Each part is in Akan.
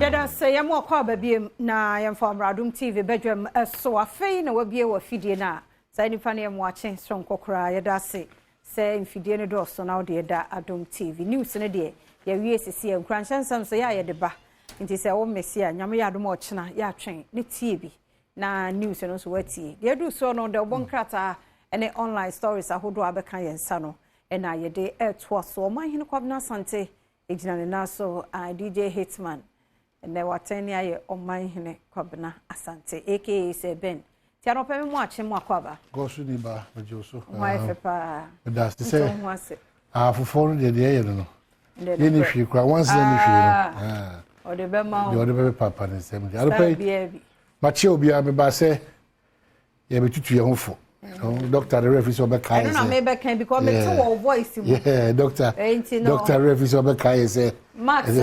Yɛda sɛ yɛn mu akɔ aba biem na yɛmfa mmra Adom TV badwam so. Afei na wabie wɔ afidie no a saa nipa no yɛ mmoakye soronko koraa. Yɛda ase sɛ mfidie no dɔɔso na wode ɛda Adom TV. News no deɛ yɛwie sisi a nkuranhyɛ nsɛm so yɛ a yɛde ba. Nti sɛ wo mmesi a Nyame yɛ adom a ɔkyena yɛatwɛn ne tie bi na news no nso watie. Deɛ ɛdu soɔ no deɛ ɔbɔ nkrataa ne online stories ahodoɔ a abɛka yɛn nsa no ɛna yɛde ɛtoa so. Ɔmanhene Kwabena Asante gyina ne nan so a DJ Hitman ɛnɛ watɛn ne ayɛ Ɔmanhene Kwabena Asante aka Sir Ben. Ti anɔpɛ me mu akye mu akɔ aba. Gɔso ni ba megye wo so. Ho ayɛ fɛ paa. Meda ase sɛ ho ase. Afofoɔ no deɛ deɛ ɛyɛ no no. Yɛ ne hwee koraa once na ne hwee no. Ɔde bɛma wo. Deɛ ɔde bɛbɛ papa ne nsɛm deɛ. Anɔpɛ yi makyɛ obiara meba sɛ yɛbɛtutu yɛn ho fo. Doctor de refi sɛ ɔbɛka yɛ sɛ. Ɛno na mebɛka because mete wɔ voice mu. Yeah, doctor. Doctor refi sɛ ɔbɛka yɛ sɛ. Max no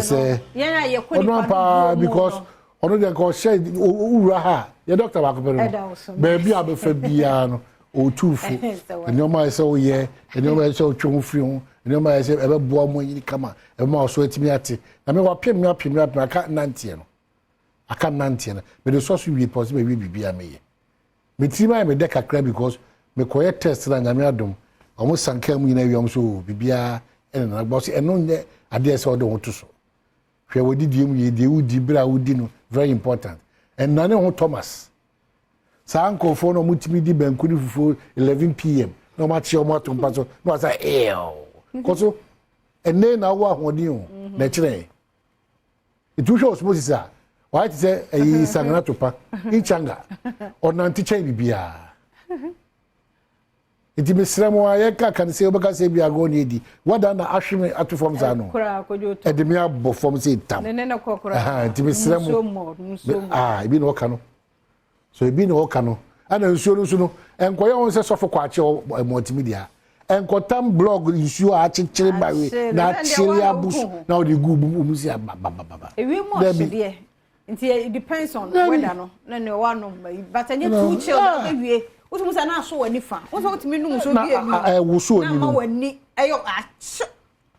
yɛn a yɛkɔ nipa no paa because ɔno deɛ nka ɔhyɛ owura ha yɛ doctor baako pɛ no baabi a bɛfa biara no ɔtu fo nneɛma a ɛsɛ woyɛ nneɛma a ɛsɛ wotwe ho firi ho nneɛma a ɛsɛ ɛbɛboa mo anyini kama ɛbɛma ɔso atumi ate na me wapem me apem me apem aka nanteɛ no aka nanteɛ no mede sɔ so wie pɔ sɛ mawie biribi a meyɛ me tirim ayɛ me dɛ kakra because mekɔyɛ test na Nyame adom ɔmo sankaa mu nyinaa wie ɔmo so oh, biribiara ɛne nana gbɔ sɛ ɛno nyɛ adeɛ sɛ ɔde ho to so. Hwɛ w'adidie mu yie, deɛ wodi berɛ a wodi no very important. Ɛnnane ho Thomas. Saa nkurɔfoɔ no wɔtumi di banku ne fufuo 11 pm na wɔn akye wɔn ato mpa so na wɔasa eew. Kɔ so ɛnɛ na wowɔ ahoɔden o na ɛkyerɛ. Nti wohwɛ osmosis a wayɛ te sɛ ɛyi sangana topa nchanga ɔnante kyɛn biribiara. Nti mesrɛ mo a yɛka ka no sɛ wobɛka sɛ bi agorɔ ne ɛdi wada na ahwe me ato fam saa no ɛde me abɔ fam sɛ tam nti mesrɛ mo ah, ebi na ɔka no so ebi na ɔka no ɛna nsuo no nso no ɛnkɔyɛ wɔn sɛ sɔfo kwakye multimedia ɛnkɔtam blog nsuo a akyekyere bawe na akyere abusu na ɔde gu mu si ababababa. Ewi mu ɔhyedeɛ Nti it depends on weather no na nea wanom but ɛnyɛ too chill na wobɛwie wotumi sɛ na aso w'ani fa wo sɛ wotumi nom nsuo bi enu ɛwoso w'ani na ama w'ani ɛyɛ akye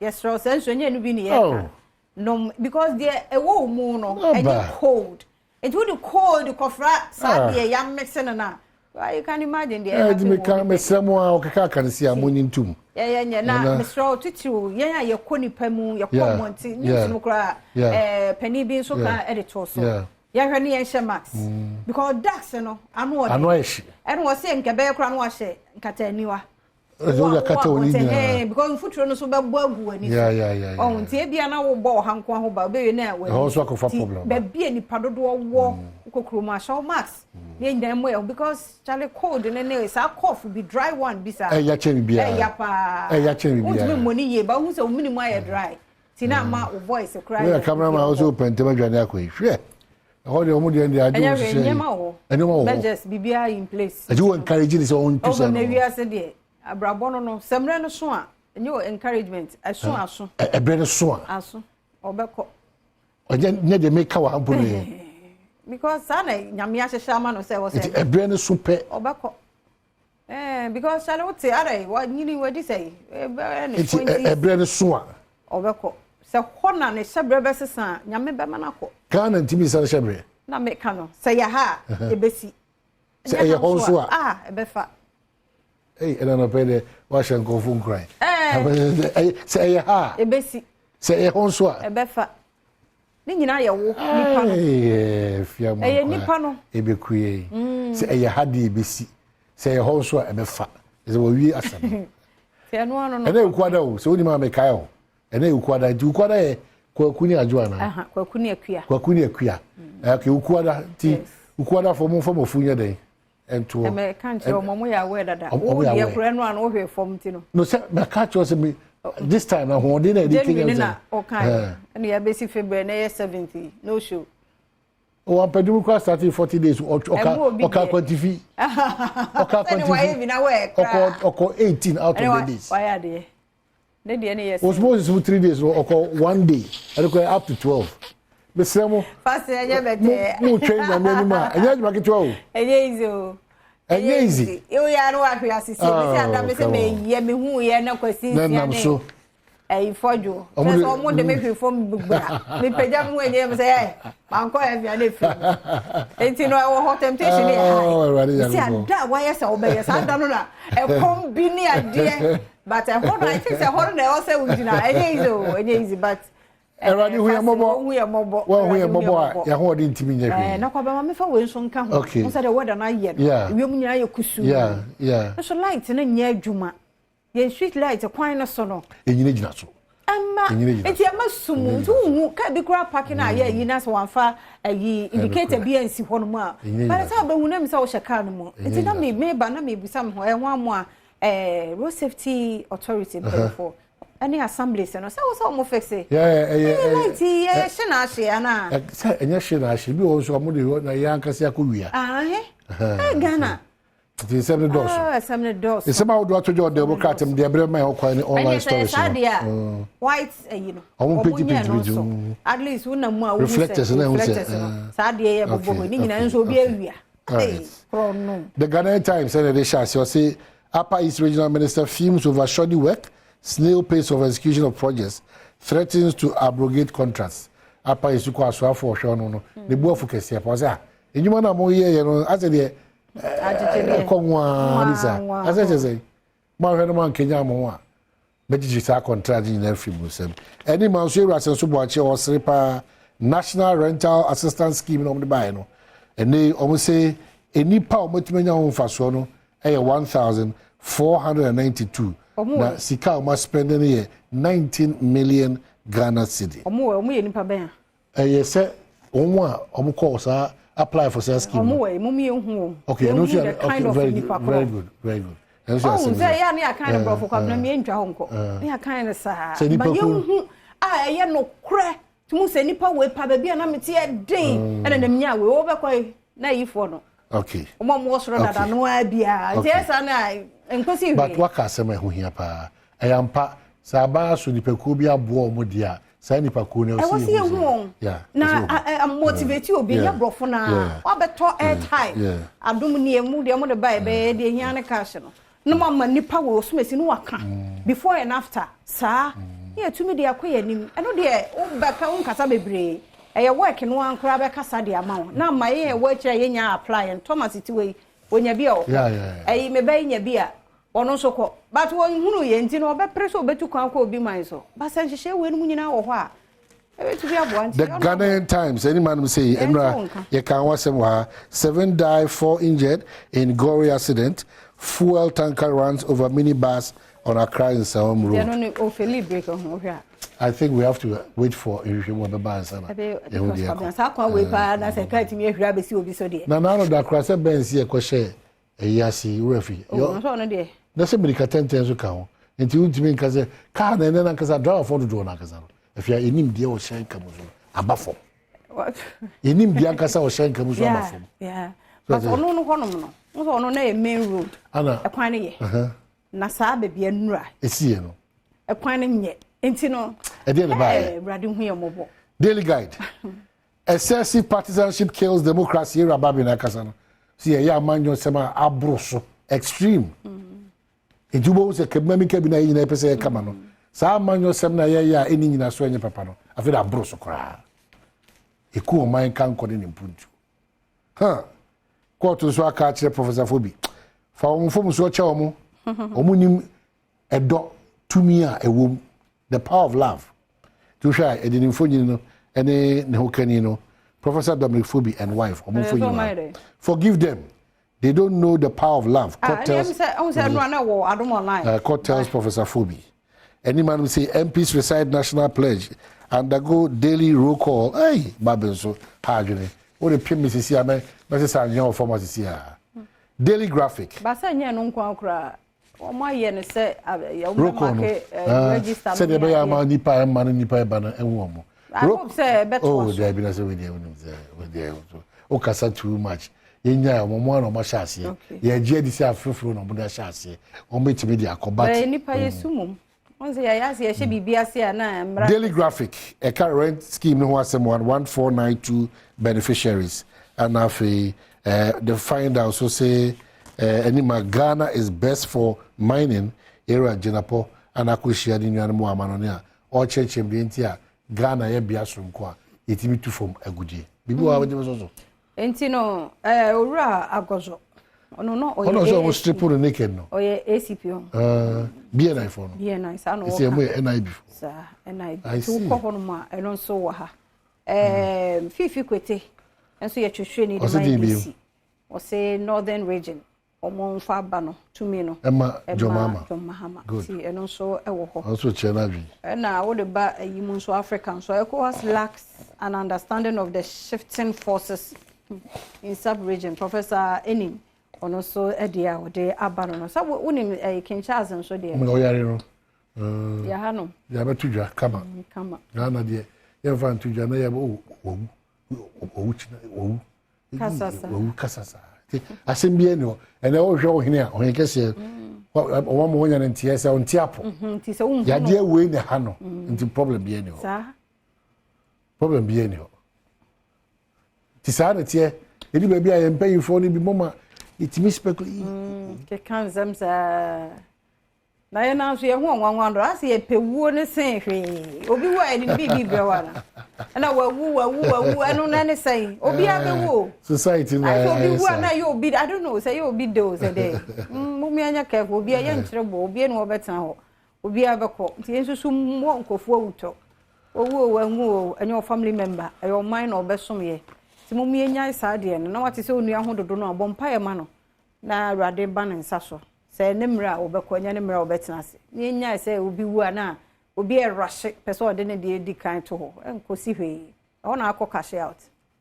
yɛsrɛ wo sɛ nsuo nyɛ ɛno bi ne yɛka nom because deɛ ɛwɔ wo mu no ɛnyɛ cold nti wode cold kɔfra saa deɛ yɛamese no no a Well, you can imagine deɛ ɛhappen wɔ nipa. Mesrɛ mo a ɔkeka aka no si a monyi ntom. Yɛyɛ nyɛ na mesrɛ wo titiriw yɛn a yɛkɔ nipa mu yɛkɔ mmɔnten news no koraa ɛɛ panin bi nso ka ɛde to so. Yɛhwɛ ne yɛn hyɛ mask because darks no ano ɔde. Ano ayɛ hye. Ɛna wɔsɛ nkɛbɛyɛ koraa no wahyɛ nkataaniwa. Ɛsɛ wode akata w'ani nyinaa. Because mfuturo no so bɛbɔ agu w'ani so. Ɔho nti ebia na wobɔ ɔha nko ho ba wobɛwie na w'ani. Ɛhɔ nso akɔfa problem. Baabi a nipa dodoɔ wɔ wokɔ kurom ahyɛ wo mask. Ne yɛn nyinaa mmɔ yɛn because Charlie cold ne ne saa cough bi dry one bi saa. Ɛya kyɛn biara. Ɛya paa. Ɛya kyɛn biara. Wontumi mmɔ ne yie ba wohu sɛ wo mene mu ayɛ dry. Ti na ama wo voice koraa. Woyɛ camera man wo sɛ wopɛ ntɛm adwane akɔ yi hwɛ. Ɛhɔ deɛ ɔmo deɛ deɛ agye wɔn hyehyɛ yi. Nneɛma wɔ hɔ. Nneɛma wɔ hɔ. Measures biribiara in place. Ɛti wɔ encourage ne sɛ ɔntu sɛ no. Ɔmo na wiase deɛ abrabɔ no no sɛ mmerɛ no so a ɛnyɛ wɔ encouragement ɛso aso. Ɛbrɛ no so a. Aso ɔbɛkɔ. Ɔnyɛ nyɛ deɛ meka wɔ ha mpo no yɛ. Because saa na Nyame ahyehyɛ ama no sɛ ɛwɔ sɛ. Nti ɛbrɛ no so pɛ. Ɔbɛkɔ. Eh, because Charlie wote ara wanyini wadi sɛ ɛbɛyɛ ne Nti ɛbrɛ no so a. Ɔbɛkɔ. Sɛ hɔ na ne hyɛbrɛ bɛsesa a, Nyame bɛma no akɔ. Ghana ntumi nsa ne hyɛbrɛ. Na meka no, sɛ yɛ ha a, ɛbɛsi. Sɛ ɛyɛ hɔ nso a. Ah, ɛbɛfa. Ei, ɛna nɔpɛ deɛ wahyɛ nkurɔfo nkuran. Sɛ ɛyɛ ha a. Ɛbɛsi. Sɛ ɛyɛ hɔ nso a. Ɛbɛfa. Ne nyinaa yɛ wo nipa no. Ɛyɛ nipa no. Ɛbɛku yɛn. Mm. Sɛ ɛyɛ ha deɛ ɛbɛsi. Sɛ ɛyɛ hɔ nso a ɛbɛfa. Sɛ wɔwie asɛm no. Ɛno ano no. Ɛna ɛkuada o. Sɛ wonim a mekae o. Ɛna ɛkuada. Nti ukuada yɛ kwaku ne adwo anaa? Kwaku ne akua. Kwaku ne akua. Mm. Okay, ukuada. Nti ukuada fo mo mfa mo afu nyɛ dɛn? Ɛntoɔ. Ɛmɛ ka nkyerɛ wɔn, wɔn yɛ aware dada. Wo deɛ korɛ no ano wohwɛ fam ti no. No sɛ mɛka kyerɛ sɛ me this time ahoɔden na yɛde kenya sɛ. na ɔka ɛna yɛabɛsi February na ɛyɛ 70 no show. Wɔ ampɛdum kura starting 40 days ɔka ɔka kwantifi ɔka kwantifi ɔkɔ ɔkɔ 18 out of the days. Wayɛ adeɛ. Ne deɛ ne yɛ sɛ. Osmosis mu 3 days no ɔkɔ one day ɛde kɔ up to 12. Mesrɛ mo. Fasi ɛnyɛ bɛtɛ. Mo twɛn Nyame anim a ɛnyɛ adwuma ketewa o. Ɛnyɛ easy o. Ɛnyɛ easy. Ewu ya no wahwe asisi. Mesi ada mesi meyɛ mehu yɛ na kwasi nsia ne. Nenam so. Ɛyi fɔdwo kyerɛ sɛ ɔmo de me hwe fam gbura mepagya me ho ɛnyɛ me sɛ ɛ mankɔ ɛfia ne firi mu. Nti no ɛwɔ hɔ, temptation yɛ high. Nti ada a wayɛ sɛ wobɛyɛ saa da no na ɛkɔm bi ne adeɛ, but ɛhɔ no, I think sɛ ɛhɔ no na ɛwɔ sɛ wogyina. Ɛnyɛ easy o, ɛnyɛ easy, but Awurade hu yɛ mmɔbɔ. Hu yɛ mmɔbɔ. Wɔn hu yɛ mmɔbɔ a, yɛn ho ɔde ntumi nyɛ hwee. Na kwabɛma mefa wei nso nka ho. Wo sɛ deɛ weather no ayɛ no, wiem nyinaa yɛ kusuu nso light no nyɛ adwuma. Yɛn street light kwan no so no Enyina gyina so. Ɛma nti ɛma sum, nti wohu kaa bi koraa parking a yɛ ayi na sɛ wɔamfa ayi indicator bi ansi hɔ no mu a, bɛrɛ sɛ wobɛhu na mi sɛ wohyɛ kaa no mu. Nti na me meba na mebisa me ho ɛho amo a Road Safety Authority mpanyinfoɔ ɛne assemblies no sɛ wo sɛ wɔn fix ɛyɛ light yi, ɛyɛ hye na ahye anaa? Sɛ ɛnyɛ hye na ahye bi wɔ nso, ɔmo de hɔ na yɛn ankasa akɔ wia. Ahe, Ghana. Nti nsɛm no dɔɔso. Nsɛm no dɔɔso. Nsɛm ahodoɔ ato dwa ɔda ɔmo kratam deɛ ɛbrɛ ma ɛhɔ kwan ne online stories no. Ɛnyɛ sɛ saa deɛ, white ɛyi no. Ɔmo penti penti penti. At least wona mu a wohu sɛ reflectors na ɛho sɛ no saa deɛ yɛ bobɔ hɔ ne nyinaa nso obi awia. The Ghanaian Times ɛna ɛde hyɛ ase, ɔse Upper East Regional Minister fumes over shoddy work, snail pace of execution of projects, threatens to abrogate contracts. Upper East kɔ asoafo ɔhwɛ ɔno no ne bu afu kɛseɛ pa, ɔsɛ a edwuma no a mo yɛ yɛ no asɛ deɛ ɛkɔ nwaa bi saa, asɛ kyɛ sɛ mo ahwɛ no mo ankenya mo ho a bɛgyegye saa contract nyinaa firi mu nsɛm. Ɛne ma nso ewura sɛ nso buakye ɔsere paa. National Rental Assistance Scheme na wɔn de baeɛ no, ɛne wɔn sɛ nipa a wɔatumi anya ho mfasoɔ no ɛyɛ 1,492, na sika a wɔn aspend no yɛ 19 million Ghana cedi. Wɔn wɔ wɔn yɛ nipa bɛn a? Ɛyɛ sɛ wɔn a wɔn kɔɔ saa apply for saa scheme. Wɔn wɔ mu yɛ hu wɔn. Okay, ɛno nso yɛ okay, very good, very good, very good. Ɔhun sɛ yɛ a ne yɛakan no borɔfo kwabena mi yɛntwa hɔ nkɔ ne yɛakan no saa ma yɛnhu a ɛyɛ nokorɛ tumu sɛ nipa wei pa baabi a na mete yɛ den ɛna nam nya wei wɔbɛkɔ yi na ayifoɔ no wɔn a wɔwɔ soro dada no ara biara nti ɛyɛ saa na nkosi hwee. But waka asɛm a ɛho hia paa. Ɛyɛ ampa sɛ aban aso nipakuo bi aboa wɔn deɛ a, saa nipakuo no ɛwɔ sɛ yɛhu wɔn na motivate obi nyɛ borɔfo na wabɛtɔ airtime. Adom nie mu deɛ mo de ba ɛbɛyɛ deɛ hia ne cash no na mo ama nipa wɔ osomesi no waka before and after saa ne yɛtumi de akɔ yɛn anim. Ɛno deɛ wobɛka wonkasa bebree, ɛyɛ work no ankora bɛkasa de ama wo na ama yɛn ɛwɔ akyire a yɛnya apply yɛn. Thomas ti wei onya bi a ɔkɔ ɛyi mebɛyi nya bi a ɔno nso kɔ, but wɔnhunu yɛn nti no ɔbɛpere sɛ ɔbɛtu kwan kɔ obi man so basa. Nhyehyɛ wei no mu nyinaa wɔ hɔ a ɛbɛtumi aboa nti. The Ghanaian Times ɛni maa no sɛ ɛnura yɛka ho asɛm wɔ ha: seven die, four injured in gory accident, fuel tanker runs over minibus on Accra Nsawam Road. Ɛno ne ofeli break ho hwɛ a. I think we have to wait for nhwehwɛmu ɔbɛba ansa na yɛhu deɛ ɛkɔ. Saa kwan wei paa na sɛ kaa tumi ahwiri abɛsi obi so deɛ. Na naano da kora sɛ Benz yɛ kɔhyɛ ɛyi ase wura fi. Ɔno ɔno deɛ. Na sɛ mirika tɛntɛn so ka ho nti wontumi nka sɛ kaa na ɛnɛ nankasa driverfoɔ dodoɔ nankasa no afei a ɛnim deɛ ɔhyɛ nka mu so aba fam, yɛnim deɛ ankasa ɔhyɛ nka mu so aba fam. But ɔno no hɔnom no n sɛ ɔno na yɛ main road. Ɛkwan no yɛ na saa baabi anura. Ɛsiiɛ no. Ɛkwan no nyɛ nti no. Ɛdeɛ ne baayɛ. Awurade hu yɛ mmɔbɔ. Daily Guide: excessive partisanship kills democracy. Ewura babi na akasa no si yɛyɛ amanyɔ sɛm a aboro so extreme nti wobɛhu sɛ kabima mi kabi na yɛ nyinaa pɛ sɛ yɛkama no saa amanyɔ sɛm na yɛyɛ a ɛni nyina so ɛnyɛ papa no. Afei de aboro so koraa ɛku ɔman ka nkɔ ne ne mpuntu ha. Kɔɔto nso aka akyerɛ Professor Fobi fa wɔn mfomsoɔ kyɛ wɔn, wɔn nim ɛdɔ tumi a ɛwɔ mu, the power of love. Tí wohwɛ a ɛde ne mfonyin no ɛne ne ho kani no, Professor Dominic Fobi and wife, wɔn mfonyin no, "Forgive them, they don't know the power of love." Court tells court tells Professor Fobi. Ɛni maa no say MPs recite national pledge, undergo daily roll call. Ɛy baabi nso ha adwene o de pim sisi a mɛ mɛsɛ sɛ anwea wɔ fam asisi a. Daily Graphic. Basa nyɛ no nko akora wɔn ayɛ no sɛ roll call no register. Sɛdeɛ ɛbɛyɛ ama nipa ɛma no nipa ɛba no ɛhu wɔn. I hope sɛ ɛbɛto Oh, dabi, na sɛ wei deɛ wonim sɛ wei deɛ wokasa too much. Yɛnya wɔn mo ana wɔn ahyɛ aseɛ, yɛgye adi sɛ afoforo na wɔn de ahyɛ aseɛ, wɔn bɛtumi de akɔ bat. Bɛyɛ nipa yɛ sumum wɔn sɛ yɛayɛ ase yɛhyɛ biribi ase a na mmara. Daily Graphic ɛka rent scheme no ho asɛm, 11492 beneficiaries. Ɛna afei the find out so say ɛnima Ghana is best for mining area Jinapor. Ana akɔhyia ne nuanom wɔ amanɔne a ɔrekyerɛkyerɛ mu deɛ nti a Ghana yɛ bea soronko a yɛtumi tu fam agudie. Biribi wɔ hɔ a wogye me so so? Nti no ɛɛ Owura Agɔzɔ ɔno no ɔyɛ Ɔno sɛ ɔmo strip no naked no. Ɔyɛ ACP o. BNI fo no. BNI saa na wɔka. Ɛsɛ ɛmo yɛ NIB fo. Saa NIB. Nti wokɔ hɔ nom a ɛno nso wɔ ha. Ɛɛ Fifi Kwete nso yɛ twehwɛ ni de ma NDC. Ɔsɛ Northern Region wɔn mfa aba no tumi no. Ɛma John Mahama. John Mahama. Good. Ti ɛno nso ɛwɔ hɔ. Ɔno nso kyerɛ n'adwene. Ɛna wode ba ayi mu nso, Africa nso, ECOWAS lacks an understanding of the shifting forces in sub-region. Professor Enim ɔno nso ɛdeɛ a ɔde aba no, sɛ wonim ɛyɛ King Charles nso deɛ. Mo ɔyare no. Yɛha no. Yɛabɛto dwa kama. Kama. Ghana deɛ, yɛmfa nto dwa na yɛbɛ o wawu wawu kyina wawu. Kasa saa. Wawu kasa saa. Asɛm bi ɛni hɔ ɛnɛ wɔhwɛ ɔhene a ɔhene kɛseɛ ɔwɔ mo wɔnya no nteɛ sɛ ɔnte apɔ. Nti sɛ wohu. Yadeɛ wei na ha no nti problem bi ɛni hɔ. Problem bi ɛni hɔ. Nti saa na teɛ ɛdi baabi a yɛn mpanyinfoɔ no bi mɔma yɛtumi speculate. Keka nsɛm saa na yɛn nan so yɛn ho ɔnwanwa do ase yɛpɛ wuo ne sen hwee. Obi wu a, yɛde ne biribi brɛ wa na ɛna wawu wawu wawu. Ɛno na ne sɛn obi abɛwu o. Society na ayɛ obi wu a na yɛ obi, I don't know sɛ yɛ obi de o, sɛ dɛ mo mi anya careful. Obi a yɛ nkyerɛ bɔ obi na ɔbɛtena hɔ, obi abɛkɔ. Nti yɛn nso so mmɔ nkurɔfoɔ awutɔ. Owu o, wanwu o, ɛnyɛ ɔ family member, ɛyɛ ɔman na ɔbɛsom yɛ. Nti mo mi anya saa deɛ no na wate sɛ onua ho dodo no a, bɔ mpaeɛ ma no na Awurade ba ne nsa so sɛ ne mmerɛ a wɔbɛkɔ, ɛnyɛ ne mmerɛ a wɔbɛtena ase. Ne yɛnyae sɛ obi wu a na obi ɛrahye pɛ sɛ ɔde ne deɛ di kan to hɔ, ɛnkɔsi hwee. Ɛhɔ na akɔ cash out.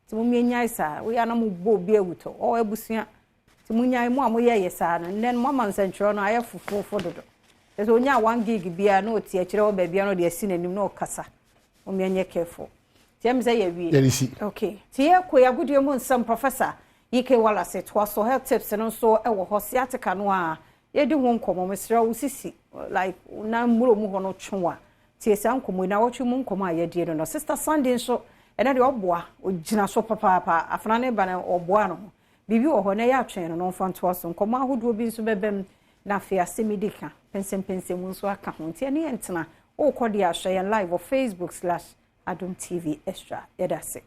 Nti mo yɛnyae saa woyɛ na mobɔ obi awutɔ ɔwɔ abusua. Nti mo nyae mo a moyɛ yɛ saa no. Nnɛ no moama nsɛntwerɛ no ayɛ fofoofo dodo kyɛ sɛ onya 1 gig biara na ɔte akyerɛ hɔ baabi a na ɔde asi n'anim na ɔkasa. Mo yɛnyɛ careful. Nti ɛmi sɛ yɛwie. Yɛde si. Okay, nti yɛkɔ yɛ agodie mu nsɛm. Professor Ike Wallace toa so. Health tips no nso wɔ hɔ. Sciatica no a yɛdi ho nkɔmmɔ, mesrɛ wo, sisi like na mmuro mu hɔ no twe a, tie saa nkɔmmɔ yi na wɔtwe mu nkɔmmɔ a yɛdie no. Sister Sandy nso ɛnɛ deɛ ɔboa ɔgyina so papaapa. Afena ne ba no ɔboa no ho biribi wɔ hɔ na ɛyɛ atwɛn no na ɔmfa ntoa so. Nkɔmmɔ ahodoɔ bi nso bɛbɛm na afei asɛm di ka pɛnsɛmpɛnsɛm mu nso aka ho. Nti ɛne yɛn ntena wokɔ deɛ ahwɛ yɛn live wɔ Facebook/AdomTV Extra. Yɛda ase.